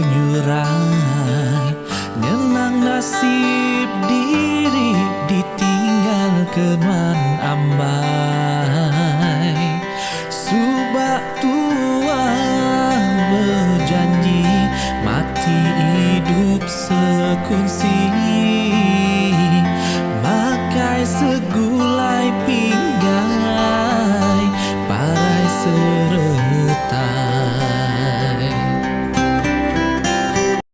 Penyurai ngenang nasib diri ditinggal ke nuan ambai. Suba tua bejanji mati idup sekunsi.